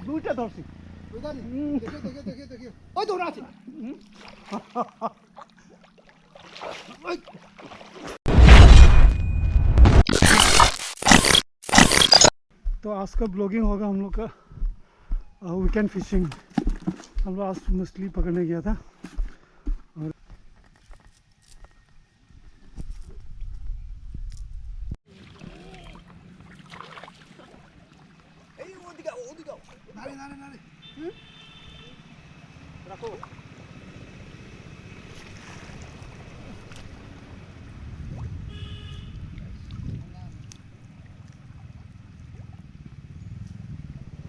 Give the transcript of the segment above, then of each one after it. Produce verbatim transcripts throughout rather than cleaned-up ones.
দুইটা ধরছি। ওই ধরি। হুম। দেখো, দেখো, দেখো, দেখো। ওই তো ওরা আছে। হুম। ওই। तो आज का ब्लॉगिंग होगा हम लोग का वीकेंड फिशिंग। हम लोग आज मछली पकड़ने गया था। এই ওদিকে, ওদিকে। নাড়ে, নাড়ে, নাড়ে। হুম? রাখো।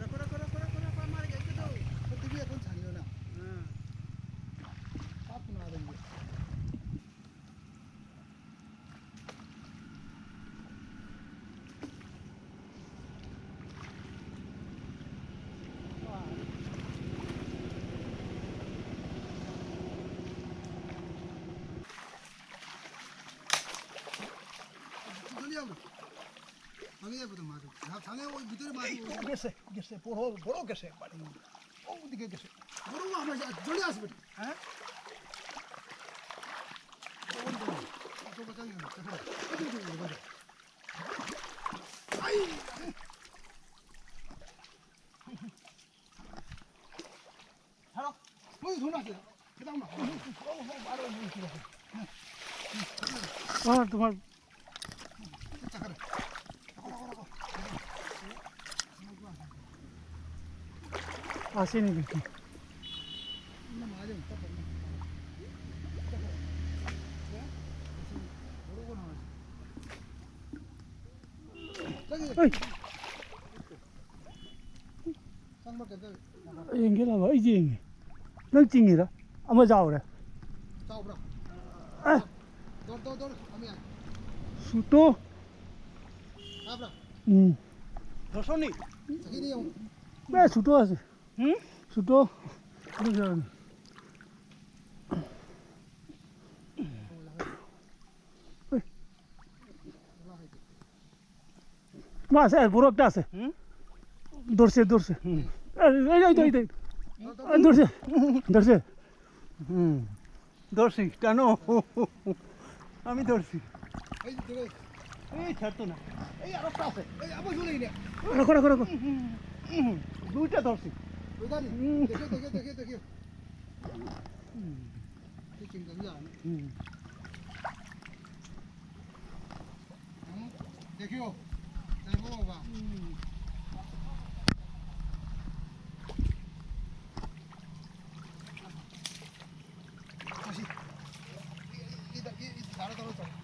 রাখো, রাখো, রাখো, রাখো, রাখো, আমার গেছে তো। তো তুমি এখন ছাড়িও না। হ্যাঁ। পাপ না দেবে। চলে যাবো। আমি যাবো তো মাছ। না, থামে ওই ভিতরে মাছ। এই, ও গেছে, গেছে, বড়, বড় গেছে একবারে। ও ওদিকে গেছে। বড় মাছ আছে, চলে আসবে। হ্যাঁ? ও, ও, ও, ও, ও, ও, ও, ও, ও, ও। আই! ছাড়ো। ওই ধুন আছে। খেতাম না। ও, ও, আরো ওই ধুন আছে। আর তোমার আসেনি দেখি। এই। এই এঙ্গে লাবা, এই যে এঙ্গে। না, চিংড়ি না। আমার যাও রে। যাও, ব্রা। আহ। ধর, ধর, ধর, আমি আই। ছোট। হ্যাঁ, ব্রা। হুম। ধরছনি? দেখি নিও। বে, ছোট আছে। হুম? ছোট। ওই। মাছ, এই বড় একটা আছে। হুম? ধরছে, ধরছে। হুম। এই, এই, এই, এই, এই। এই ধরছে, ধরছে। হুম। ধরছি, টানো। আমি ধরছি। এই যে ধরে। এই ছাড়তো না। এই আরো একটা আছে। এই আবার চলে গেলে। রাখো, রাখো, রাখো। হুম, হুম, হুম। দুইটা ধরছি। ওই জানি। হুম। দেখো, দেখো, দেখো, দেখো। হুম। এই চিংড়ি জানি। হুম। হুম, দেখিও, যাইবো বাবা। আসি। এই, এই, এই, এই, দাঁড়া, দাঁড়া, দাঁড়া।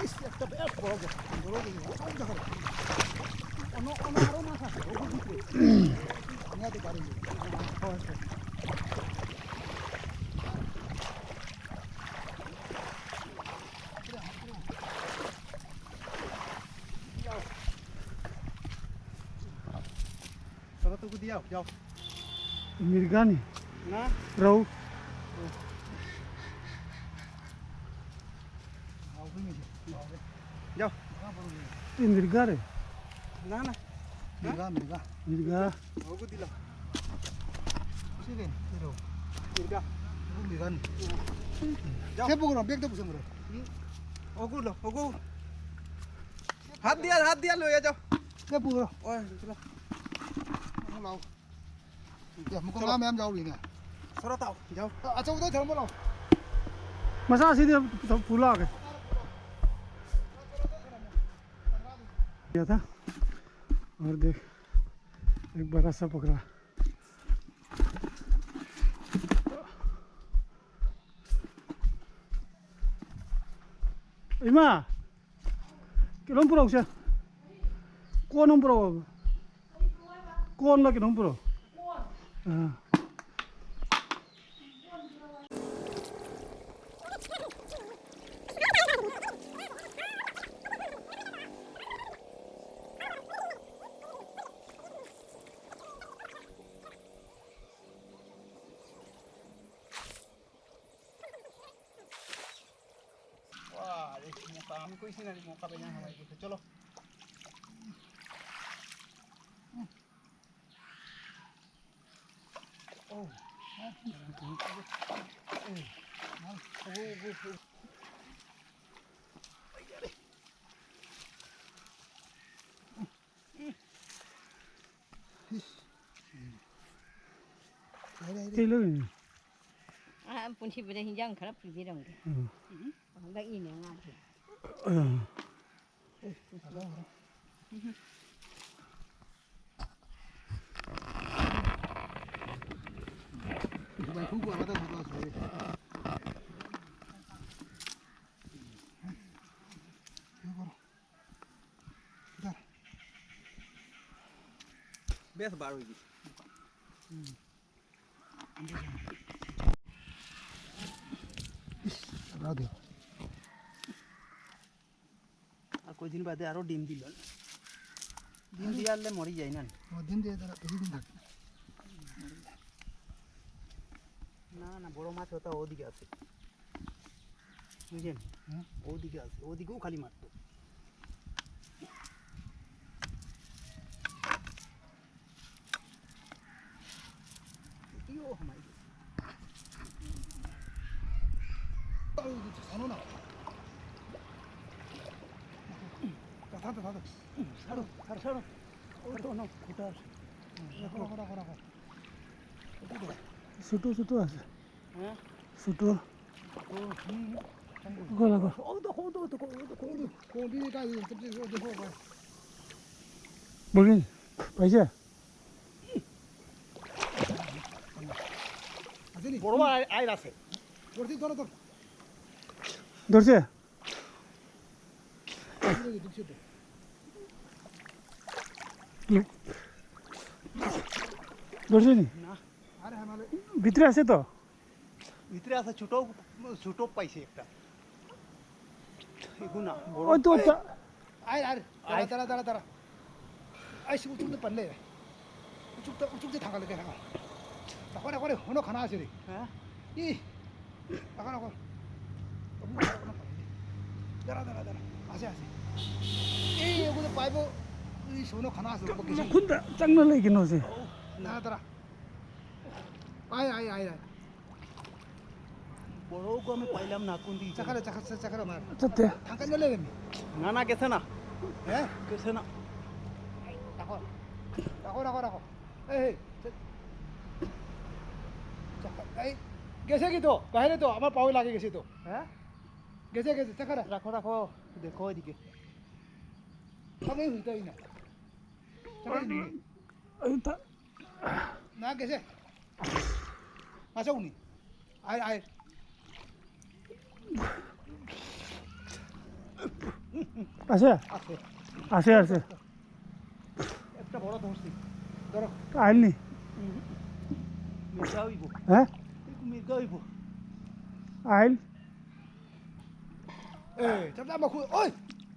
ইস, একটা বেশ বড় গেছে, বড় গেছে, ওই দেখো। অন্য, অন্য আরো মাছ আছে, ওগুলো দিতে। আমি আর পারি না। চলো তো, দিয়াও, যাও। মির্গা নি? না। রৌ? যাও। এই মির্গা রে? না, না। মির্গা, মির্গা। মির্গা। ওগু দিলাম। ঠিক আছে, এই রৌ। মির্গা। ওগু মির্গা নি? যাও। সে পুকুর, ব্যাগ তো পুষে মরে। হুম। ওগু লো, ওগু। হাত দিয়া, হাত দিয়া লইয়া যাও। সে পুকুর। ওই, চলো। লাও। মুখ নামে আমি যাও না। সরাতাও, যাও। আচ্ছা, উদয় ধর্ম লাও। मजा आसी थी, तो फूला आ गया। गया था। और देख, एक बड़ा सा पकड़ा। इमा, किलोम पुरा उसे? कौन हम पुरा? कौन ना किलोम पुरा? हाँ। আমি কইছি না, মৌকা পাইলাম, হামাই গেছে। চলো। Tilo ni. Ah, pun si bida hinjang kharap si bida ngi. Hmm. Hmm. Ang da ini ang ati. Hmm. বেশ বার হয়ে গেছে। আর কয়দিন বাদে আরো ডিম দিল। ডিম দিয়ে আনলে মরি যায় না। ও, ডিম দিয়ে তারা বেশি দিন থাকে না। না, না, বড় মাছ ওটা ওদিকে আছে। বুঝলেন? হুম। ওদিকে আছে, ওদিকেও খালি মারতো। ইয়ো, হামাই গেছে। তাও দিচ্ছে, ছাড়ো না। তা, তা, তা, তা। ছাড়ো, ছাড়ো, ছাড়ো। ওই তো, না, ওটা আছে। রাখো, রাখো, রাখো, রাখো। ছোট ছোট আছে। হ্যাঁ? ছোট। ও, হুম, হুম। গলা, গলা। ও দেখো, ও দেখো, ও দেখো, ও দেখো। কোন দিকে কাজ হচ্ছে? দেখো, দেখো, ভাই। বগি, পাইছে? আছে নি? বড় আই-, আইর আছে। ধরছি, ধরো, ধরো। ধরছে? ধরছে নি? না। আরে, হ্যাঁ, মানে ভিতরে আছে তো? ভিতরে আছে, ছোট, ছোট পাইছে একটা। এগু না, বড়। ওই তো, ওই তো। আয়, আয়, আয়। দাঁড়া, দাঁড়া, দাঁড়া, দাঁড়া। আয়, সে উঁচুতে পারলে। উঁচুতে, উঁচুতে থাকা লাগে, থাকা। তারপরে, তারপরে হনো খানা আছে রে। হ্যাঁ? ই, রাখো, রাখো। দাঁড়া, দাঁড়া, দাঁড়া। আছে, আছে। এই, এগুলো পাইবো। এই, শোনো, খানা আছে, ওগুলো কিছু। না, কোনটা? চাংনা লাগে কেন আছে? দাঁড়া, দাঁড়া। আয়, আয়, আয়, আয়। বড় ওগু আমি পাইলাম না, কোন দিকে? চাকারে, চাকা-, চাকারে মার। চাতে। থাকা নিলে আমি। না, না, গেছে না। হ্যাঁ? গেছে না। রাখো। রাখো, রাখো, রাখো। এই, এই, চল। চাকা, এই, গেছে কি তো? বাইরে তো, আমার পাও লাগে গেছে তো। হ্যাঁ? গেছে, গেছে, চাকারে। রাখো, রাখো। দেখো ওইদিকে। আমি হুইতাই না। চাকারে নিয়ে। এই তা- না, গেছে। আচ্ছা, উনি। আয়, আয়। আছে? আছে। আছে, আছে। একটা বড় ধরছি। ধরো। আইল নি? হুম। মির্গা হইব। হ্যাঁ? একটু মির্গা হইব। আইল? এই, চাপটা আমার খুব, ওই,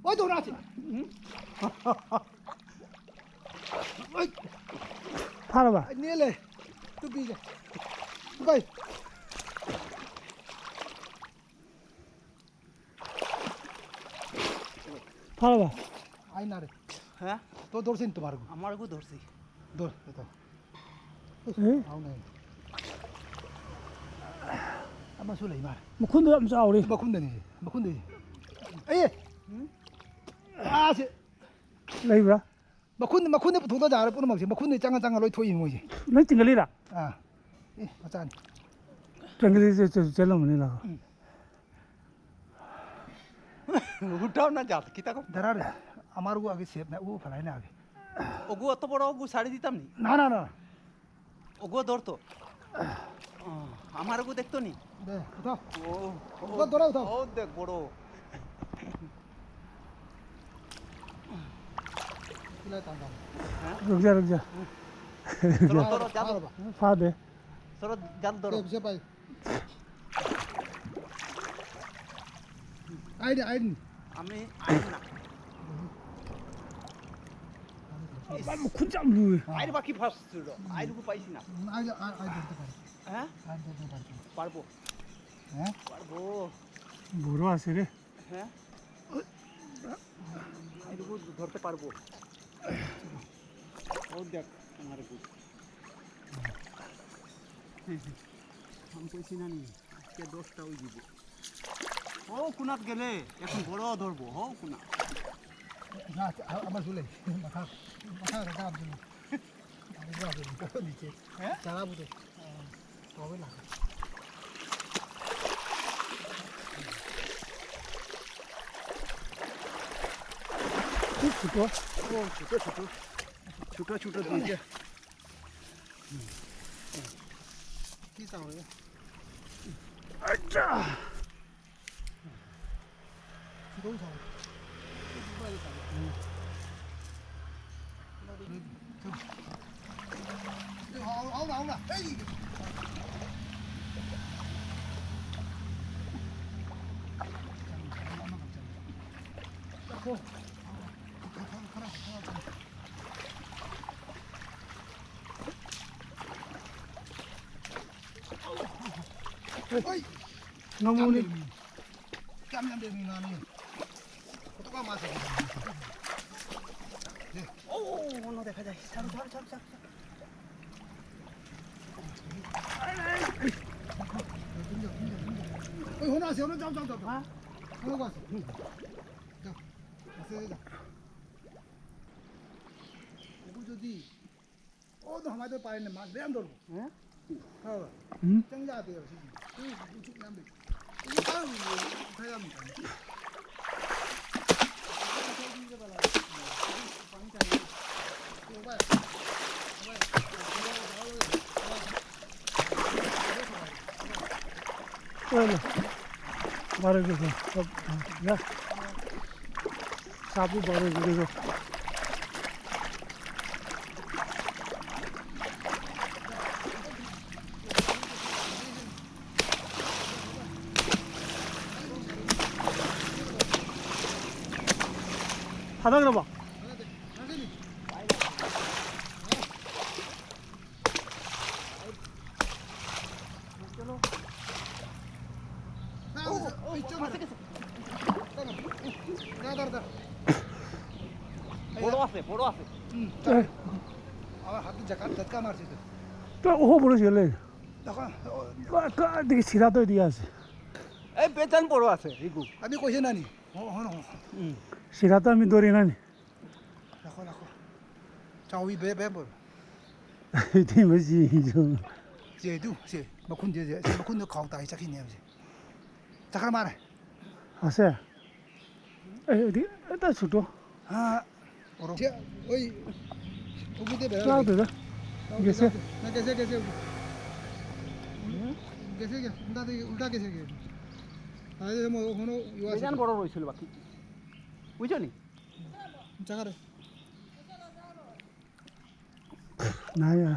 ওই তো ওরা আছে। হুম। ওই। ফাড়বা। নিয়ে লে। তুই দিয়ে যা। কই? ফাড়বা। আয় না রে। হ্যাঁ? তো ধরছি নি তোমার গু? আমার গু ধরছি। ধর, এটা। এই? আও নাই। আমার চুলাই মার। মুখুন ধর, আমি চাও রে। মুখুন দে নি, মুখুন দে। এই! হুম? আছে। Laiba? Makhun, makhun ni puthung ta jang re pun maksi, makhun ni changa changa loi thui mo ji. Nang tinggal ira. Ah. Eh, macam. Tinggal ira, tinggal ira. উঠাও না জাল, কিতা কর? দাঁড়া রে, আমার ওগু আগে সেভ না, ও ফেলাই না আগে। ওগু অত বড়, ওগু ছাড়ি দিতাম নি? না, না, না। ওগু ধরতো। ও, আমার ওগু দেখতো নি? দে, উঠাও। ও, ও, উঠাও, ধরো, উঠাও। ও দেখ, বড়। কিলা টান টান। হ্যাঁ? रुक जा, रुक जा। ধরো, ধরো, জাল। ফাড়বা। ফাড় দে। ধরো, জাল ধরো। সে, সে ভাই। ID, ID. আমি আইডি না। বাবা, খুব চাপ লুই। আইডি বাকি ফার্স্ট ছিল। আইডি কো পাইছি না। আইডি, আইডি ধরতে পারি। হ্যাঁ? আইডি ধরতে পারি। পারবো। হ্যাঁ? পারবো। বড় আছে রে। হ্যাঁ? এটুকু ধরতে পারবো। ও দেখ, আমার বুঝ। আমি কইছি না নি, আজকে দশটা ওই দিব। ও কুনাত গেলে, এখন বড় ধরবো, হো কুনা। না, আ-, আমার ঝুলে। মাথা, মাথা রাখা আমার ঝুলে। আমি তো আগে নিচে। হ্যাঁ? চালাবো তো। হবে না। খুব ছোট। ও, ছোট, ছোট। ছোট, ছোট দুইটা। কি চাও রে? আচ্ছা। ছোটও চাও। আও, আও না, আও না। এই! ওই! নমুনি। কেমন দেবে না আমি? কত কম আছে? ও, অন্য দেখা যায়। ছাড়ো, ছাড়ো, ছাড়ো, ছাড়ো। ওই, হনো আছে, হনো, যাও, যাও, যাও, যাও। হ্যাঁ? হনো আছে। হুম। যাও, আস্তে আস্তে যাও। এগু যদি, ও তো আমাদের পারে না, মাছ বেয়াম ধরবো। হ্যাঁ? হ্যাঁ, বাবা। হুম। চল, যা, তুই যাও, তুই যাও, তুই যাও। ওই লো, বারো গেছে, সব, যা। সাবু বারো গেছে। হাদাক রে বা। বড় আছে, বড় আছে। হুম। আমার হাতে জাকা-, ধাক্কা মারছে তো। তো ও বড় ছেলে। তখন ও কা-, কা-, দেখি সিরা তো এদিকে আছে। এই বেতন বড় আছে, ইগু। আমি কইছি না নি? হ, হ, হ। হুম। সিরা তো আমি ধরি না নি। রাখো, রাখো। চাও, ওই বে-, বে-, বড়। এটাই বেশি। যে, দু, যে, বখন যে, যে, বখন যে খাও, তাই চাকি নিয়ে আসে। চাকার মারে। আছে? এই, এটি, এটা ছোট। হ্যাঁ, বড়। যে, ওই, ওগুতে বেড়া লাও লাগে। দাদা। লাও, গেছে? লাও, না, গেছে, গেছে। হুম? গেছে, গেছে। উল্টা দিকে, উল্টা গেছে, গেছে। আর এই যে ম-, ওখানে ইয়ে আছে। বেজান বড় রইছিল বাকি। বুঝছো নি? চাকারে। নাই আর।